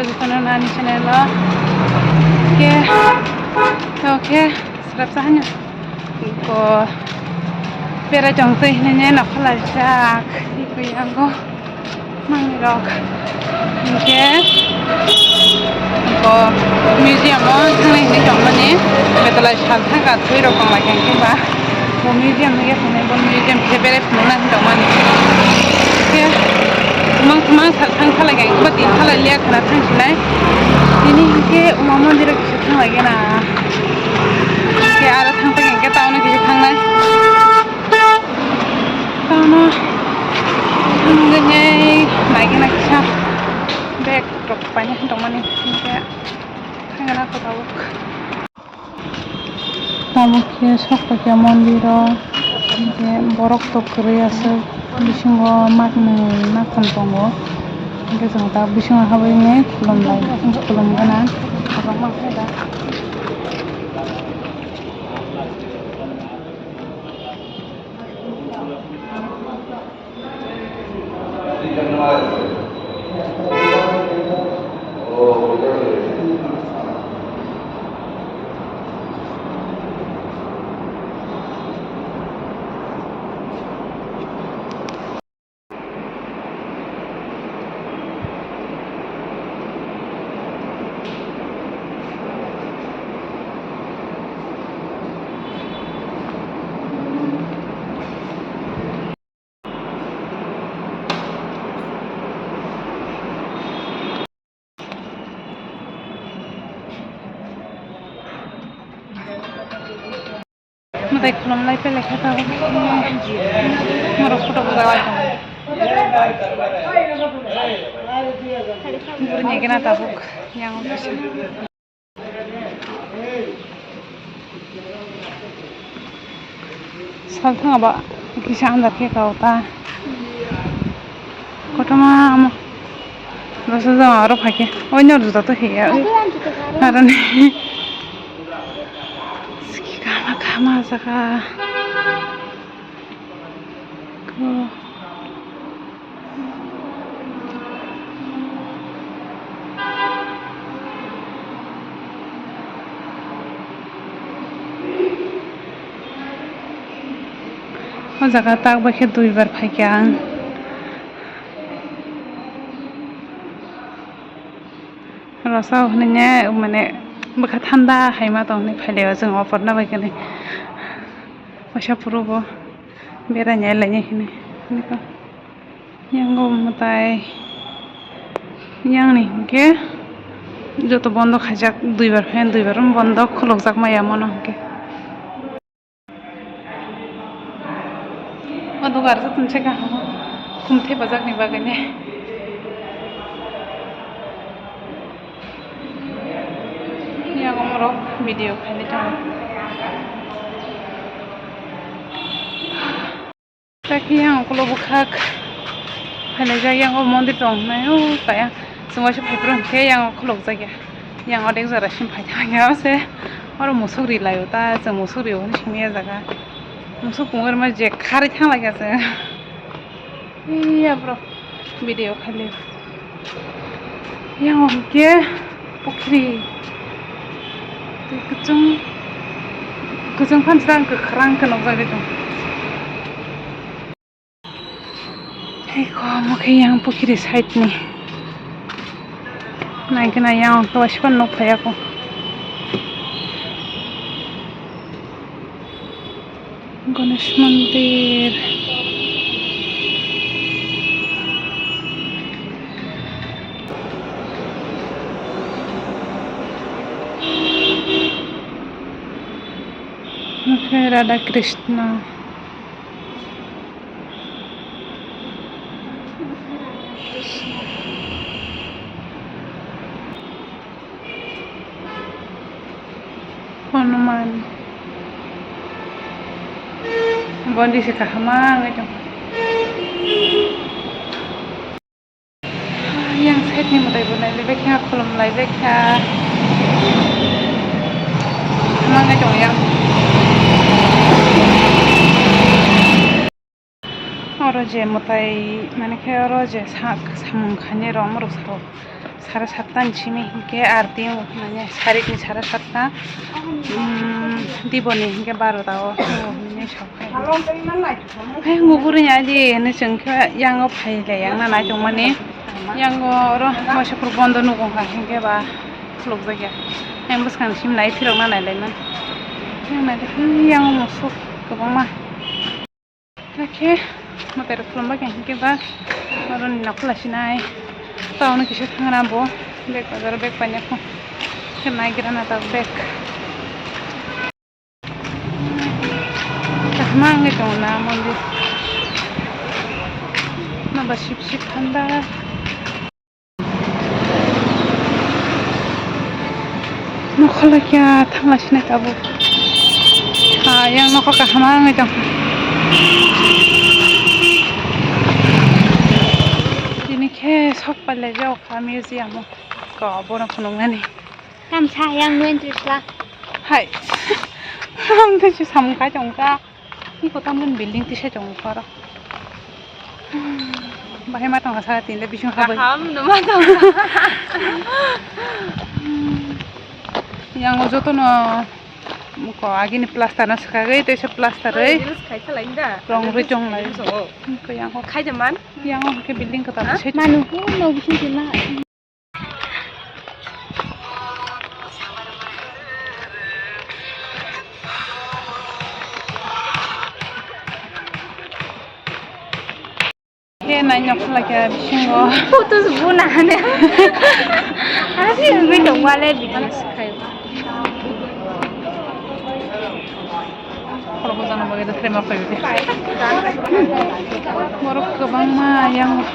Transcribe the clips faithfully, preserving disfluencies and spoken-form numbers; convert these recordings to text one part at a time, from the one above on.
Jotono nani channel o. Ke, to ke, srap sa hanya. Ko, pera jong tei hinanya na khala jak. Iku yango. Mangi rok. Ke, ko, museum o thangni hinwi tongmani. Betala sal thangka thui rok tong lai khe ba. Bo museum ni yakung bo museum khe bere phunukna hinwi tongmani. Khe thumang thumang sal thang thalai khe ba tin thalai liya khana thang sinai. Tini hinkhe Uma mondir o kisa thang lai khe na. Khe aro thang thang khe town o kisa thangnai. Town o thangwi nai khe na kisa bag rok paina hinwi tongmani hinkhe thang na khe tabuk. Tabuk khe sok paikha mondir o, hinkhe borok tok kwrwi aswk bisingo maknwi maktham tongo, hinkhe chwng ta bisingo habwini khulumlai khulumgana. Mwtai khulumlai pele khe tabuk norok photo bujak lai tongo. Burini gana tabuk yang kisa. Salthang aba kisa andar khe kao ta. Kotorma amo. Dosa jama aro phaikhe. Oino juta to hiya. Aroni. Siki kama kama jaga. Ko. O jaga tak bai khe duibar phaikha ang. Rosao hinwi mane bwkha thanda haima tong hinwi phailai o chwng opor na bai khe nai. Waisa phuru bo beraina laina hinwi. Yango mwtai yang ni hinkhe joto bondo khaijak, duibar phaiyang duibar bondo khulukjak maya mono hinkhe. O dugar joto se kaham khum thepajak ni bagwi ne. Yang omorok video khainai tongo. Taki yang ukulok bwkhak phailai jak, yang o mondir tong hinai o kaya chwng waisa phaiphuru hinkhe yang o khulukjak ya. Yang odek jora sim phai thang ya se oro musuk ri lai o ta, chwng musuk ri o hinwi simi ya jaga. Musuk pungwi rwma je kharwi thang lai kha chwng. Iya bro, video khailai. Yang o hinkhe pukhri. Twi kwchwng, kwchwng phan jang kwkhwrang khe nukjagwi tongo. Hai kho, omo khe yang pukhri side ni. Nai khe nai yang khe waisa phano nuk phai ya kho. Ganesh Mandir. Omo khe Radha Krishna. Hanuman. Bondi se kaham wngwi tong. Yang side ni mwtai bo nai lai kha, khulum lai kha. Mangai tong yang. Oro je mwtai, mane khe oro je sak samung khainai rok, omorok salo. Sara satta ni simi hinkhe arti wngkha mane, sarikni sara satta, um, diboni hinkhe barota o hinwi sok. Hai muguruni aidi hinwi chwng khe yango phailai yang na naitongmani. Yango oro Maisapur bondo nugo wngkha hinkhe ba khulukjakya. Yang bwskang simi nai phirokna nailaimani. Yang naidi, yang musuk kwbangma. Hakhe mwtai rok khulumba khe hinkhe ba oroni nokhola sinai. Taono kisa thangra bo bag bazar bag paina kho. Khe naigra na ta bag. Kaham wngwi tongo na mondir. Noba sip sip thanda. Nokhola kya thangla sinai tabuk. Ah, yang nokho kaham wngwi tong. Tini khe sok pailai jao kha museum o. Ko bono phunuknani. Tamsa yang no entry sla. Hai. Ang tei se samung kai tong kha. Iko tamni building tisa chong koro. Bahai ma tong sa tin le bising habai. Kaham no ma tong. Yang o joto no ko agini plaster na saka gai tei se plaster ai. Reels khai khalai da. Rong rwi chong lai. Ko yang o. Khai de man. Yang o ke building ko ta se. Manu ko no bising tin na. Khe nai nok khlai kha bisingo. Photo se bo nahane. Asi wngwi tongmale video se khai. Khorokbo jana bagwi da trema phaiwi de. Borok kwbangma yang.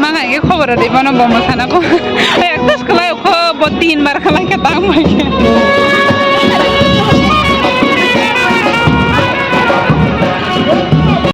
Mangha ke khobor ri bono bomo sana ko. Ektas khlai ko bo tin bar khlai ke tang bai ke.